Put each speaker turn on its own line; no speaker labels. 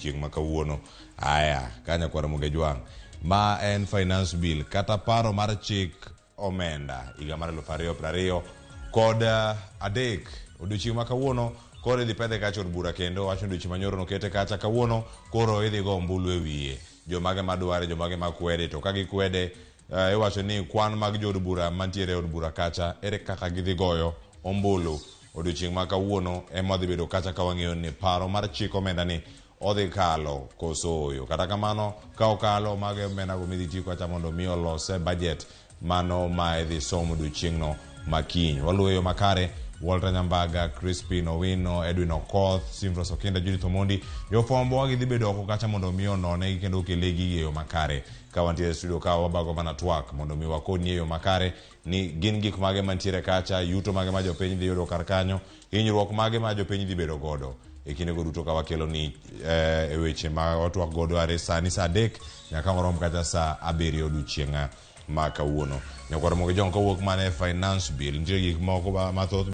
Odiochieng' ma kawuono. Aya, ka nyakwar Ramogi Ajwang'. Ma en finance bill kata paro mar chik omenda higa mar 2023. Odiochieng' ma kawuono koro idhi pedhe kacha od bura kendo wacho ni odiochieng' manyoro nokete kacha kawuono koro idhi go ombulu e wiye. Jomage madware, jomage makwede to ka gikwede iwacho ni kwan mag jood bura mantiere e od bura kacha ere kaka gidhi goyo ombulu odiochieng' ma kawuono ema wadhi bedo kacha ka wang'eyo ni paro mar chik omenda ni odhi kalo koso oyo. Kata kamano ka okalo mago e omenda go midhi ti kacha mondo mi olose budget mano ma idhi som odiochieng'no ma kiny. Waluwo e yo makare Walter Nyambaga, Crispin Owino, Edwin Okoth, Simfros Okinda, Judith Omondi, jofwambo wagi dhi bedo oko kacha mondo mi onone kendo okele gigi e yo makare. Ka wantiere e studio ka wabago mana twak mondo mi wakoni e yo makare ni gin gik mage mantiere kacha, yuto mage ma jopiny dhi yudo kar kanyo, hinyruok mage ma jopiny dhi bedo godo e kindego duto ka wakelo ni e weche ma watwak godo are sani saa 3 nyaka warom kata saa 7 odiochieng' ma kawuono. Nyakwar Ramogi Jong kawuok mana e finance bill nitie gik moko mathoth.